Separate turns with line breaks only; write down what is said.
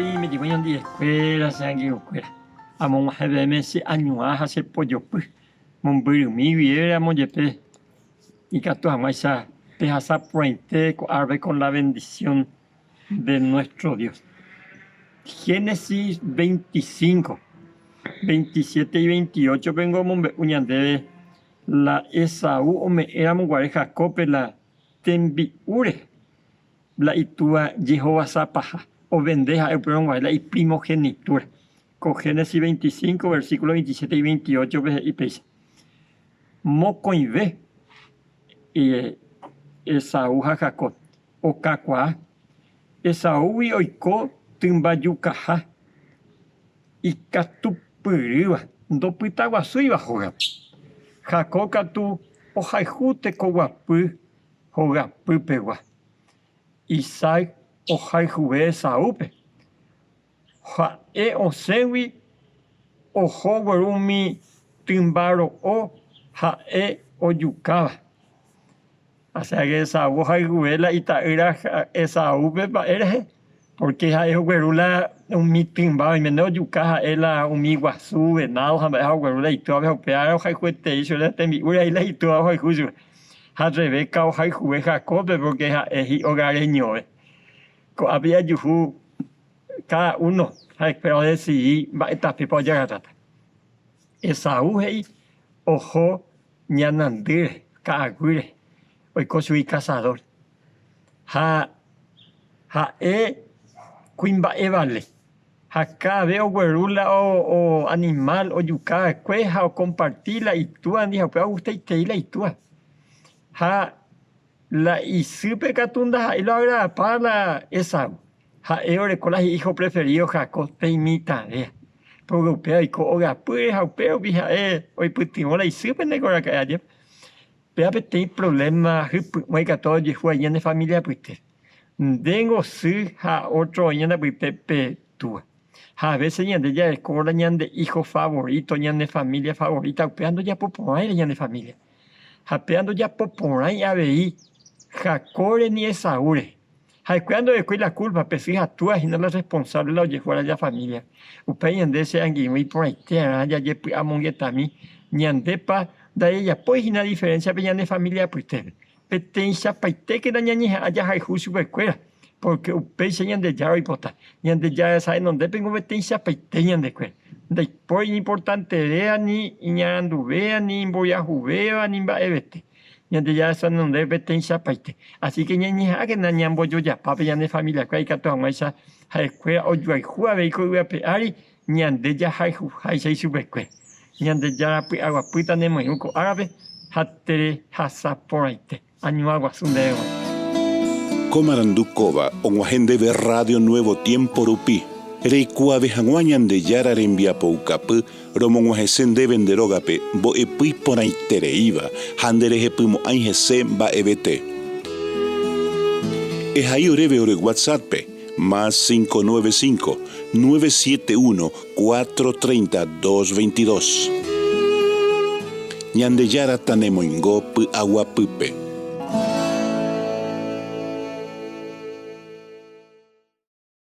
Avei ñandivekuéra che angirũkuéra, amog̃uahẽ peẽme che añuã ha che pojopy mombyrymi guive ramo jepe ikatu hag̃uáicha pehasa porãite ko árape con la bendición de nuestro Dios. Génesis 25, 27 y 28 pengo omombe'u ñandéve la Esaú ome'ẽramo guare Jacóbpe la tembi'úre la itúva jehovasa paha, ovende ha'e upérõ guare la iprimogenitúra. Ko Génesis 25, versículo 27 y 28-pe he'i péicha, Mokõive Esaú ha Jacob okakuaa, Esaúgui oiko tymbajukaha ikatupyrýva ndopytaguasúiva hógape. Jacob katu ohayhu tekoguapy hogapypegua. Isaac ohayhuve Esaúpe. Ha'e osẽgui oho ogueru umi tymba ro'o ha'e ojukáva. Osea Esaú ohayhuve la ita'ýra Esaúpe mba'e rehe, pórke ha'e ogueru la umi tymba oiméne ojuka ha'e la umi guasu, venádo ha mba'e ha ogueru la itúvape ha upévare ohayhueterei chupe la tembi'u rei la itúva ohayhu chupe. Ha Rebeca ohayhuve Jacóbpe pórke ha'e hi'ogareñove. Ko'ápe jajuhu káda uno ha'ekuéra odesidi mba'e tapépa ojagarráta. Esaú he'i oho ñanandýre, ka'aguýre, oiko chugui kasadór. Ha ha'e kuimba'e vale. Ha káda ves ogueru la animál ojuka va'ekue ha okomparti la itúandi ha upéva ogustaiterei la itúa. Ha la isýpe katu ndaha'éi la oagradapa la Esaú. Ha'e oreko la hi'ího preferído Jacob pe imitãvéa. Pórke upéva oiko ogapýre ha upérupi ha'e oipytyvõ la isýpe ndéko raka'e ajépa. Péva peteĩ provléma hypy'ũva ikatu ojehu avei ñane família apytépe. Ndéngo sy ha ótro oĩ ñande apytépe túa. Ha avése ñande jareko la ñande ího favoríto, ñane família favoríta, upéva ndojapoporãi la ñane família. Ha péva ndojapoporãi avei Jacóbre ni Esaúre. Ha'ekuéra ndorekói la kúlpa, pe sy ha túa hína la rresponsávle la ojehúva la família. Upéi ñande che angirũ iporãite arã jajepy'amongetami, ñandépa ndajajapói hína diferénsia pe ñane família apytépe. Peteĩchapaitékena ñañeha'ã jahayhu chupekuéra, pórke upéicha Ñandejára oipota. Ñandejára resa renondépengo peteĩchapaite ñandekuéra. Ndaipóri iñimportantevéva ni iñaranduvéva ni imboriahuvéva ni mba'evete. Ñandejára resa renondépe peteĩchapaite. Asíke ñañeha'ãkena ñambojojapa pe ñane familiakuéra ikatu hag̃uáicha ha'ekuéra ojoayhu avei ko yvy ape ári Ñande jahayhuháicha ichupekue. Ñandejára py'aguapýta nemoirũ ko árape ha terehasa porãite. Añuã guasu ndéve g̃uarã.
Ko marandu kóva og̃uahẽ ndéve Radio Nuevo Tiempo rupi. Reikuaave hag̃ua Ñandejára rembiapoukapy romog̃uahẽse ndéve nde rógape mbo'epy iporãitereíva ha nderehepymo'ãi hese mba'evete. Ehai oréve ore WhatsApp-pe, Más 595, 971, 430, 222. Ñandejára tanemoingo py'aguapýpe.